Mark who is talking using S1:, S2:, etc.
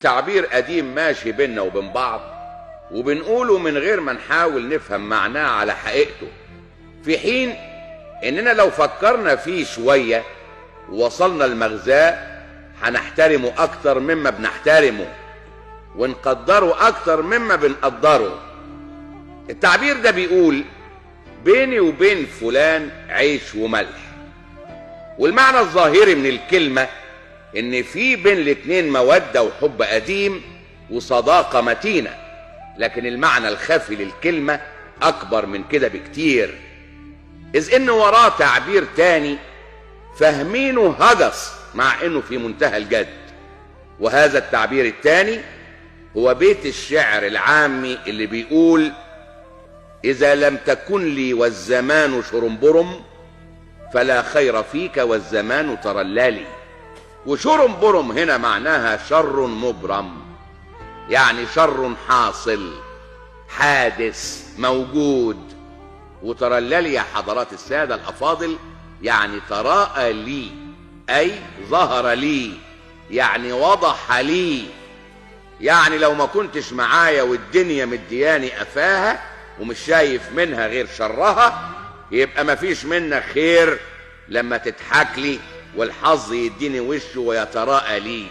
S1: تعبير قديم ماشي بينا وبين بعض، وبنقوله من غير ما نحاول نفهم معناه على حقيقته، في حين اننا لو فكرنا فيه شوية ووصلنا لمغزاه هنحترمه اكتر مما بنحترمه، ونقدره اكتر مما بنقدره. التعبير ده بيقول بيني وبين فلان عيش وملح، والمعنى الظاهري من الكلمة ان في بين الاتنين مودة وحب قديم وصداقة متينة، لكن المعنى الخفي للكلمة اكبر من كده بكتير، اذ ان وراه تعبير تاني فاهمينه هجس مع انه في منتهى الجد. وهذا التعبير التاني هو بيت الشعر العامي اللي بيقول: إذا لم تكن لي والزمان شرنبرم فلا خير فيك والزمان ترلالي. وشرنبرم هنا معناها شر مبرم، يعني شر حاصل حادث موجود. وترلالي يا حضرات السادة الأفاضل يعني تراءى لي، أي ظهر لي، يعني وضح لي، يعني لو ما كنتش معايا والدنيا مدياني قفاها ومش شايف منها غير شرها، يبقى مفيش منك خير لما تضحك لي والحظ يديني وشه ويتراءى لي.